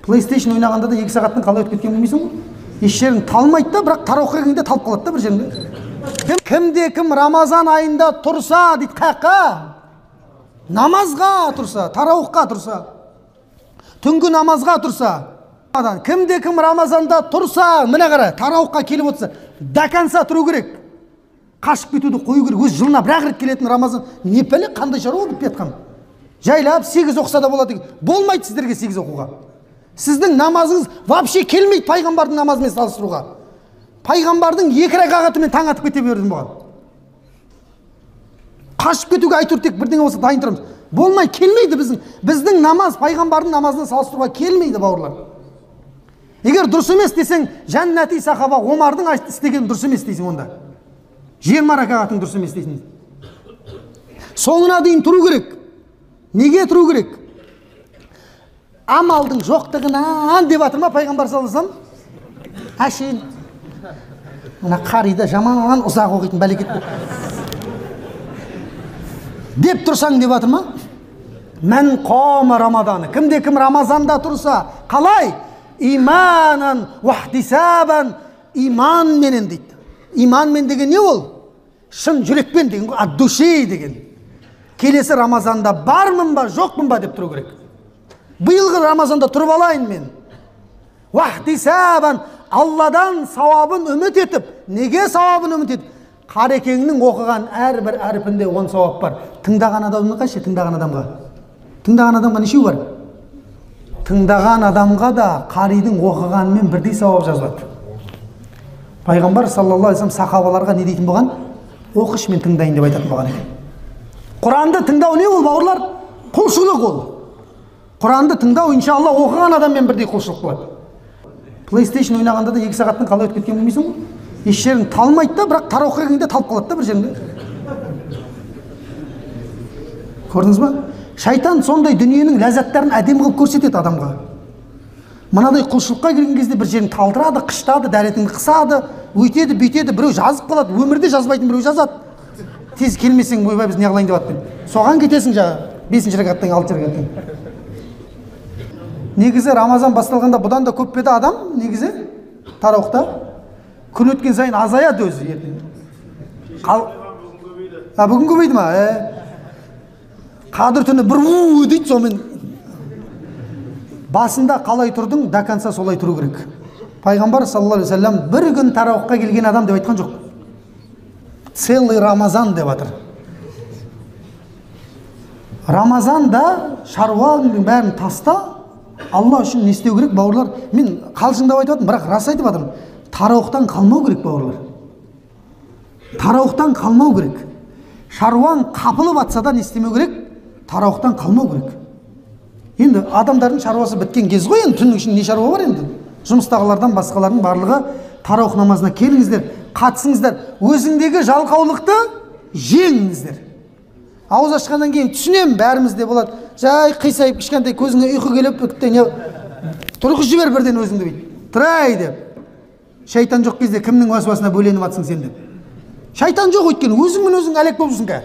PlayStation ойнағанда да 2 сағаттың қалай өтіп кеткенін білмейсің ғой. Еш жерің талмайды да, бірақ тарауыққа келгенде талып қалады да бір жеріңде. Кімде кім Рамазан айында тұрса дейді, қаяққа? Намазға тұрса, тарауыққа тұрса, түнгі намазға тұрса. Кімде кім Рамазанда тұрса, міне қара, тарауыққа келіп отырса, до конца тұру керек. Қашып кетуді қою керек. Өз жылына бір-ақ рет келетін Рамазан, не пәле, қандай шаруа бітпей жатқан. Жайлап 8 оқыса да болады. Болмайды сіздерге 8 оқуға. Сіздің намазыңыз вообще келмейді пайғамбардың намазымен салыстыруға. Пайғамбардың 2 ракағатымен таң атып кете бердім бұған. Қашып кетуге әйтеуір тек бірдеңе болса дайын тұрамыз. Болмай, келмейді біздің. Біздің намаз пайғамбардың намазына салыстыруға келмейді, бауырлар. Егер дұрыс емес десең, жәннати сахаба Омардың істегені дұрыс емес дейсің онда. 20 ракағатың дұрыс емес дейсің. Соңына дейін тұру керек. Неге тұру керек? Амалдың жоқтығынан деп жатыр ма пайғамбар саллаллаху алейхи вассалам? Әшейін мына қарида жаман ұзақ оқитын бәлекет деп тұрсаң деп жатыр ма? Мән қома Рамаданы. Кімде кім Рамазанда тұрса, қалай? Иманан уахтисабан, иманменен дейді. Иманмен деген не ол? Шын жүрекпен деген ғой, от души деген. Келесі Рамазанда бармын ба, жоқпын ба деп тұру керек. Биылғы Рамазанда тұрып алайын мен. Уахтисабан, Алладан сауабын үміт етіп. Неге сауабын үміт етіп? Қарекеңнің оқыған әрбір әрпінде 10 сауап бар. Тыңдаған адамның қанша? Тыңдаған адамға. Тыңдаған адамға нешеу бар? Тыңдаған адамға да қаридің оқығанымен бірдей сауап жазылады. Пайғамбар саллаллаху алейхи вассалам сахабаларға не дейтін болған? Оқыш, мен тыңдайын деп айтатын болған екен. Құранды тыңдау не ол, бауырлар? Құлшылық ол. Құранды тыңдау иншалла оқыған адаммен бірдей құлшылық болады. PlayStation ойнағанда да 2 сағаттың қалай өтіп кеткенін білмейсің ғой. Еш жерің талмайды да, бірақ тарауыққа келгенде талып қалады да бір жеріңде. Көрдіңіз ба? Шайтан сондай дүниенің ләззаттарын әдемі қылып көрсетеді адамға. Мынадай құлшылыққа келген кезде бір жерін талдырады, қыштады, дәретіңді қысады, өйтеді, бүйтеді, біреу жазып қалады, өмірде жазбайтын біреу жазады. Тез келмесең, ойбай, біз не қылайын деп жатыр. Соған кетесің жаңа 5-ші ракаттан, 6-шы ракаттан. Негізі Рамазан басталғанда бұдан да көп пе еді адам, негізі тарауықта. Күн өткен сайын азаяды өзі ертең. Бүгін көбейді ма? Қадір түні бір у дейді, сонымен. Басында қалай тұрдың, до конца солай тұру керек. Пайғамбар саллаллаху алейхи вассалам бір күн тарауыққа келген адам деп айтқан жоқ. Целый Рамазан деп жатыр. Рамазанда шаруаның бәрін таста, Алла үшін не істеу керек, бауырлар? Мен қалжыңдап айтып жатырмын, бірақ рас айтып жатырмын. Тарауықтан қалмау керек, бауырлар. Тарауықтан қалмау керек. Шаруаң қапылып атса да не істемеу керек? Тарауықтан қалмау керек. Енді адамдардың шаруасы біткен кез ғой, енді түннің ішінде не шаруа бар енді? Жұмыстағылардан басқалардың барлығы тарауық намазына келіңіздер, қатысыңыздар, өзіңдегі жалқаулықты жеңіңіздер. Ауыз ашқаннан кейін түсінемін, бәрімізде болады. Жай қисайып кішкентай көзіңе ұйқы келіп, тұрғызып жібер бірден өзіңді бүйтіп. Тұрай деп. Шайтан жоқ кезде кімнің уәсуасына бөленіп атсың сен деп. Шайтан жоқ, өйткені өзіңмен өзің әлек болып жүрсің қазір.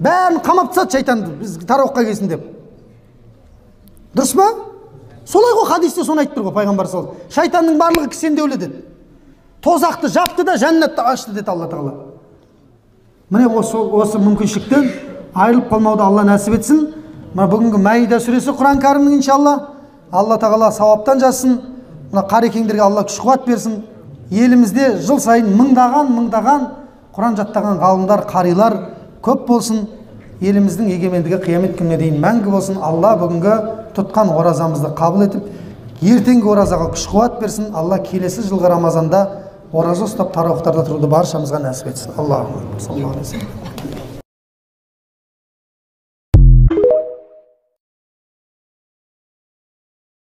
Бәрін қамап тастады шайтанды, біз тарауыққа келсін деп. Дұрыс па? Солай ғой, хадисте соны айтып тұр ғой пайғамбар саллаллаху алейхи вассалам. Шайтанның барлығы кісендеулі деді. Тозақты жапты да жәннатты ашты деді Алла тағала. Міне осы мүмкіншіліктен айырылып қалмауды Алла нәсіп етсін. Мына бүгінгі Мәида сүресі Құран кәрімнің иншалла. Алла тағала сауаптан жазсын. Мына қарекеңдерге Алла күш қуат берсін. Елімізде жыл сайын мыңдаған Құран жаттаған ғалымдар, қарилар көп болсын. Еліміздің егемендігі қиямет күніне дейін мәңгі болсын. Алла бүгінгі тұтқан оразамызды қабыл етіп, ертеңгі оразаға күш қуат берсін. Алла келесі жылғы Рамазанда ораза ұстап тарауықтарда тұруды баршамызға нәсіп етсін. Аллаху акбар. Саллаллаху алейхи вассалам.